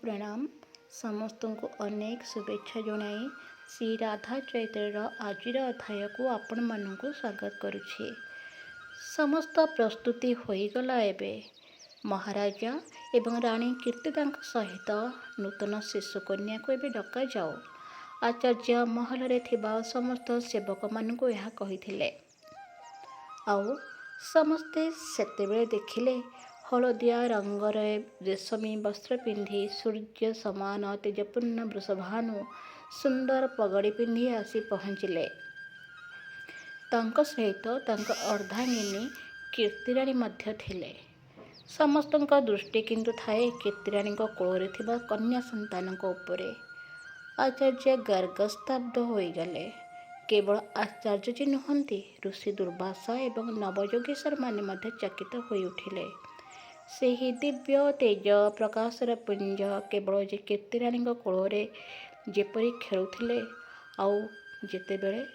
ପ୍ରଣାମ। ସମସ୍ତଙ୍କୁ ଅନେକ ଶୁଭେଚ୍ଛା ଜଣାଇ ଶ୍ରୀ ରାଧା ଚୈତ୍ରର ଆଜିର ଅଧ୍ୟାୟକୁ ଆପଣମାନଙ୍କୁ ସ୍ୱାଗତ କରୁଛି। ସମସ୍ତ ପ୍ରସ୍ତୁତି ହୋଇଗଲା ଏବେ। ମହାରାଜା ଏବଂ ରାଣୀ କୀର୍ତ୍ତିଦାଙ୍କ ସହିତ ନୂତନ ଶିଶୁକନ୍ୟାକୁ ଏବେ ଡକାଯାଉ। ଆଚାର୍ଯ୍ୟ ମହଲରେ ଥିବା ସମସ୍ତ ସେବକମାନଙ୍କୁ ଏହା କହିଥିଲେ। ଆଉ ସମସ୍ତେ ସେତେବେଳେ ଦେଖିଲେ, ହଳଦିଆ ରଙ୍ଗର ରେଶମୀ ବସ୍ତ୍ର ପିନ୍ଧି ସୂର୍ଯ୍ୟ ସମାନ ତେଜପୂର୍ଣ୍ଣ ବୃଷଭାନୁ ସୁନ୍ଦର ପଗଡ଼ି ପିନ୍ଧି ଆସି ପହଞ୍ଚିଲେ। ତାଙ୍କ ସହିତ ତାଙ୍କ ଅର୍ଦ୍ଧାଙ୍ଗିନୀ କୀର୍ତ୍ତିରାଣୀ ମଧ୍ୟ ଥିଲେ। ସମସ୍ତଙ୍କ ଦୃଷ୍ଟି କିନ୍ତୁ ଥାଏ କୀର୍ତ୍ତିରାଣୀଙ୍କ କୋଳରେ ଥିବା କନ୍ୟା ସନ୍ତାନଙ୍କ ଉପରେ। ଆଚାର୍ଯ୍ୟ ଗର୍ଗ ସ୍ତବ୍ଧ ହୋଇଗଲେ। କେବଳ ଆଚାର୍ଯ୍ୟ ଯେ ନୁହନ୍ତି, ଋଷି ଦୁର୍ବାସା ଏବଂ ନବଯୋଗେଶ୍ୱରମାନେ ମଧ୍ୟ ଚକିତ ହୋଇଉଠିଲେ। ସେହି ଦିବ୍ୟ ତେଜ ପ୍ରକାଶର ପୁଞ୍ଜ କେବଳ ଯେ କୀର୍ତ୍ତିରାଣୀଙ୍କ କୋଳରେ ଯେପରି ଖେଳୁଥିଲେ, ଆଉ ଯେତେବେଳେ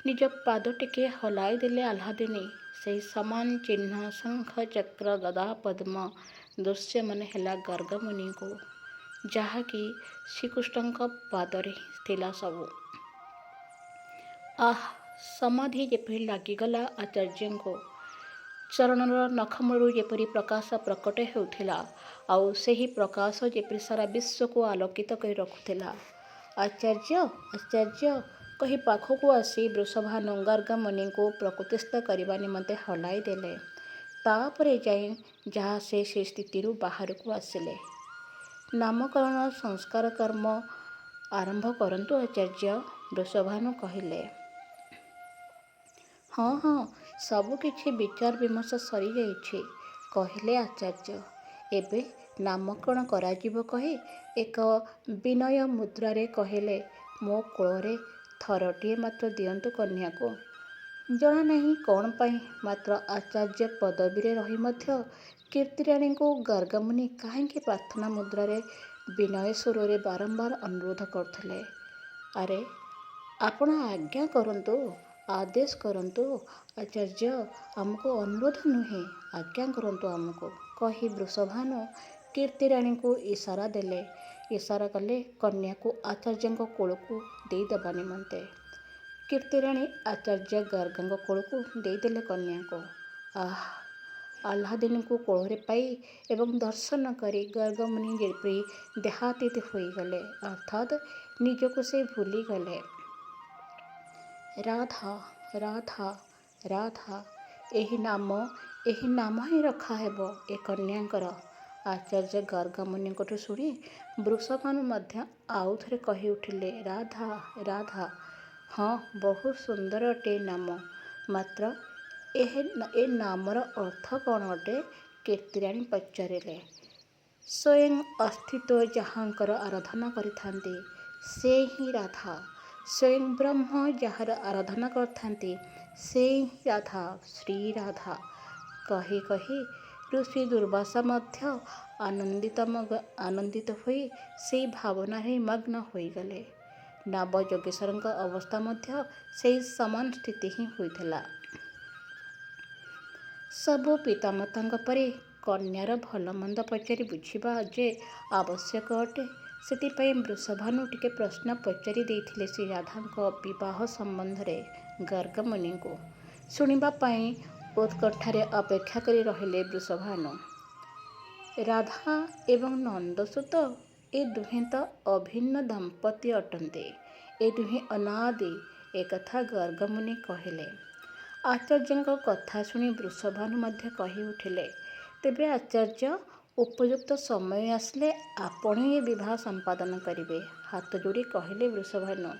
ନିଜ ପାଦ ଟିକେ ହଲାଇ ଦେଲେ ଆହ୍ଲାଦିନୀ, ସେହି ସମାନ ଚିହ୍ନ ଶଙ୍ଖ ଚକ୍ର ଗଦା ପଦ୍ମ ଦୃଶ୍ୟମାନ ହେଲା ଗର୍ଗମୁନିଙ୍କୁ, ଯାହାକି ଶ୍ରୀକୃଷ୍ଣଙ୍କ ପାଦରେ ହିଁ ଥିଲା ସବୁ। ଆଃ, ସମାଧି ଯେପରି ଲାଗିଗଲା ଆଚାର୍ଯ୍ୟଙ୍କୁ। ଚରଣର ନଖମୂଳରୁ ଯେପରି ପ୍ରକାଶ ପ୍ରକଟ ହେଉଥିଲା, ଆଉ ସେହି ପ୍ରକାଶ ଯେପରି ସାରା ବିଶ୍ୱକୁ ଆଲୋକିତ କରି ରଖୁଥିଲା। ଆଚାର୍ଯ୍ୟ, ଆଚାର୍ଯ୍ୟ କହି ପାଖକୁ ଆସି ବୃଷଭାନୁ ଗର୍ଗମୁନିଙ୍କୁ ପ୍ରକୃତିସ୍ଥ କରିବା ନିମନ୍ତେ ହଲାଇ ଦେଲେ। ତାପରେ ଯାଇ ଯାହା ସେ ସେ ସ୍ଥିତିରୁ ବାହାରକୁ ଆସିଲେ। ନାମକରଣ ସଂସ୍କାର କର୍ମ ଆରମ୍ଭ କରନ୍ତୁ ଆଚାର୍ଯ୍ୟ, ବୃଷଭାନୁ କହିଲେ। ହଁ ହଁ, ସବୁକିଛି ବିଚାର ବିମର୍ଶ ସରିଯାଇଛି, କହିଲେ ଆଚାର୍ଯ୍ୟ। ଏବେ ନାମକରଣ କରାଯିବ କହି ଏକ ବିନୟ ମୁଦ୍ରାରେ କହିଲେ, ମୋ କୋଳରେ ଥରଟିଏ ମାତ୍ର ଦିଅନ୍ତୁ କନ୍ୟାକୁ। ଜଣା ନାହିଁ କ'ଣ ପାଇଁ, ମାତ୍ର ଆଚାର୍ଯ୍ୟ ପଦବୀରେ ରହି ମଧ୍ୟ କୀର୍ତ୍ତିରାଣୀଙ୍କୁ ଗର୍ଗମୁନି କାହିଁକି ପ୍ରାର୍ଥନା ମୁଦ୍ରାରେ ବିନୟ ସ୍ୱରରେ ବାରମ୍ବାର ଅନୁରୋଧ କରୁଥିଲେ। ଆରେ, ଆପଣ ଆଜ୍ଞା କରନ୍ତୁ, ଆଦେଶ କରନ୍ତୁ ଆଚାର୍ଯ୍ୟ, ଆମକୁ ଅନୁରୋଧ ନୁହେଁ, ଆଜ୍ଞା କରନ୍ତୁ ଆମକୁ, କହି ବୃଷଭାନୁ କୀର୍ତ୍ତିରାଣୀଙ୍କୁ ଇସାରା ଦେଲେ, ଇସାରା କଲେ କନ୍ୟାକୁ ଆଚାର୍ଯ୍ୟଙ୍କ କୋଳକୁ ଦେଇଦେବା ନିମନ୍ତେ। କୀର୍ତ୍ତିରାଣୀ ଆଚାର୍ଯ୍ୟ ଗର୍ଗଙ୍କ କୋଳକୁ ଦେଇଦେଲେ କନ୍ୟାକୁ। ଆଃ, ଆହ୍ଲାଦିନୀକୁ କୋଳରେ ପାଇ ଏବଂ ଦର୍ଶନ କରି ଗର୍ଗମୁନି ଯେପରି ଦେହାତୀତ ହୋଇଗଲେ, ଅର୍ଥାତ୍ ନିଜକୁ ସେ ଭୁଲିଗଲେ। ରାଧା, ରାଧା, ରାଧା, ଏହି ନାମ, ଏହି ନାମ ହିଁ ରଖାହେବ ଏ କନ୍ୟାଙ୍କର। ଆଚାର୍ଯ୍ୟ ଗର୍ଗମୁନିଙ୍କଠୁ ଶୁଣି ବୃଷଭାନୁ ମଧ୍ୟ ଆଉ ଥରେ କହି ଉଠିଲେ, ରାଧା, ରାଧା। ହଁ, ବହୁତ ସୁନ୍ଦର ଅଟେ ଏ ନାମ। ମାତ୍ର ଏ ନାମର ଅର୍ଥ କ'ଣ ଅଟେ? କୀର୍ତ୍ତିରାଣୀ ପଚାରିଲେ। ସ୍ୱୟଂ ଅସ୍ତିତ୍ୱ ଯାହାଙ୍କର ଆରାଧନା କରିଥାନ୍ତି, ସେ ହିଁ ରାଧା। ସ୍ୱୟଂ ବ୍ରହ୍ମ ଯାହାର ଆରାଧନା କରିଥାନ୍ତି, ସେ ହିଁ ରାଧା, ଶ୍ରୀ ରାଧା, କହି କହି ଋଷି ଦୁର୍ବାସା ମଧ୍ୟ ଆନନ୍ଦିତ ହୋଇ ସେଇ ଭାବନାରେ ମଗ୍ନ ହୋଇଗଲେ। ନବଯୋଗେଶ୍ୱରଙ୍କ ଅବସ୍ଥା ମଧ୍ୟ ସେହି ସମାନ ସ୍ଥିତି ହିଁ ହୋଇଥିଲା। ସବୁ ପିତାମାତାଙ୍କ ପରି କନ୍ୟାର ଭଲମନ୍ଦ ପଚାରି ବୁଝିବା ଯେ ଆବଶ୍ୟକ ଅଟେ, ସେଥିପାଇଁ ବୃଷଭାନୁ ଟିକେ ପ୍ରଶ୍ନ ପଚାରି ଦେଇଥିଲେ ଶ୍ରୀରାଧାଙ୍କ ବିବାହ ସମ୍ବନ୍ଧରେ ଗର୍ଗମୁନିଙ୍କୁ। ଶୁଣିବା ପାଇଁ ଉତ୍କଣ୍ଠାରେ ଅପେକ୍ଷା କରି ରହିଲେ ବୃଷଭାନୁ। ରାଧା ଏବଂ ନନ୍ଦସୁତ, ଏ ଦୁହେଁ ତ ଅଭିନ୍ନ ଦମ୍ପତି ଅଟନ୍ତି। ଏ ଦୁହେଁ ଅନାଦି, ଏକଥା ଗର୍ଗମୁନି କହିଲେ। ଆଚାର୍ଯ୍ୟଙ୍କ କଥା ଶୁଣି ବୃଷଭାନୁ ମଧ୍ୟ କହି ଉଠିଲେ, ତେବେ ଆଚାର୍ଯ୍ୟ, ଉପଯୁକ୍ତ ସମୟ ଆସିଲେ ଆପଣ ହିଁ ଏ ବିବାହ ସମ୍ପାଦନ କରିବେ। ହାତ ଯୋଡ଼ି କହିଲେ ବୃଷଭାନୁ।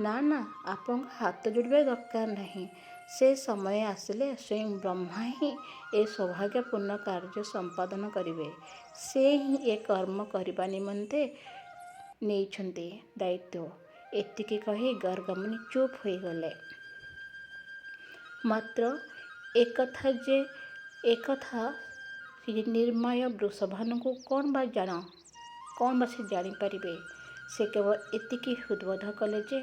ନା ନା, ଆପଣଙ୍କ ହାତ ଯୋଡ଼ିବା ଦରକାର ନାହିଁ। ସେ ସମୟ ଆସିଲେ ସ୍ୱୟଂ ବ୍ରହ୍ମା ହିଁ ଏ ସୌଭାଗ୍ୟପୂର୍ଣ୍ଣ କାର୍ଯ୍ୟ ସମ୍ପାଦନ କରିବେ। ସେ ହିଁ ଏ କର୍ମ କରିବା ନିମନ୍ତେ ନେଇଛନ୍ତି ଦାୟିତ୍ୱ। ଏତିକି କହି ଗର୍ଗମୁନି ଚୁପ୍ ହୋଇଗଲେ। ମାତ୍ର ଏକଥା ସେ ନିର୍ମାୟା ବୃଷଭାନୁଙ୍କୁ କ'ଣ ବା ସେ ଜାଣିପାରିବେ? ସେ କେବଳ ଏତିକି ହୃଦବୋଧ କଲେ ଯେ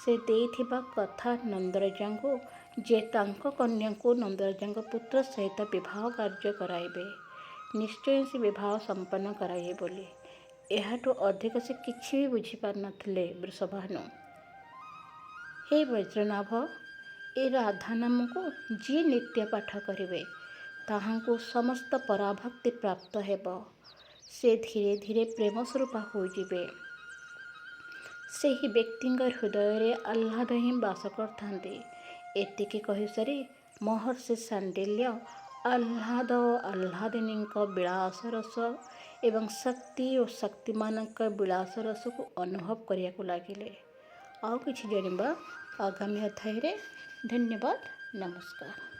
ସେ ଦେଇଥିବା କଥା ନନ୍ଦରାଜାଙ୍କୁ, ଯେ ତାଙ୍କ କନ୍ୟାଙ୍କୁ ନନ୍ଦରାଜାଙ୍କ ପୁତ୍ର ସହିତ ବିବାହ କାର୍ଯ୍ୟ କରାଇବେ, ନିଶ୍ଚୟ ସେ ବିବାହ ସମ୍ପନ୍ନ କରାଇବେ ବୋଲି। ଏହାଠୁ ଅଧିକ ସେ କିଛି ବି ବୁଝିପାରିନଥିଲେ ବୃଷଭାନୁ। ହେ ବଜ୍ରନାଭ, ଏ ରାଧା ନାମକୁ ଯିଏ ନିତ୍ୟ ପାଠ କରିବେ, ତାହାଙ୍କୁ ସମସ୍ତ ପରାଭକ୍ତି ପ୍ରାପ୍ତ ହେବ। ସେ ଧୀରେ ଧୀରେ ପ୍ରେମ ସ୍ୱରୂପା ହୋଇଯିବେ। ସେହି ବ୍ୟକ୍ତିଙ୍କ ହୃଦୟରେ ଆହ୍ଲାଦ ହିଁ ବାସ କରିଥାନ୍ତି। ଏତିକି କହିସାରି ମହର୍ଷି ଶାଣ୍ଡିଲ୍ୟ ଆହ୍ଲାଦ ଓ ଆହ୍ଲାଦିନୀଙ୍କ ବିଳାସ ରସ ଏବଂ ଶକ୍ତି ଓ ଶକ୍ତିମାନଙ୍କ ବିଳାସ ରସକୁ ଅନୁଭବ କରିବାକୁ ଲାଗିଲେ। ଆଉ କିଛି ଜାଣିବା ଆଗାମୀ ଅଧ୍ୟାୟରେ। ଧନ୍ୟବାଦ, ନମସ୍କାର।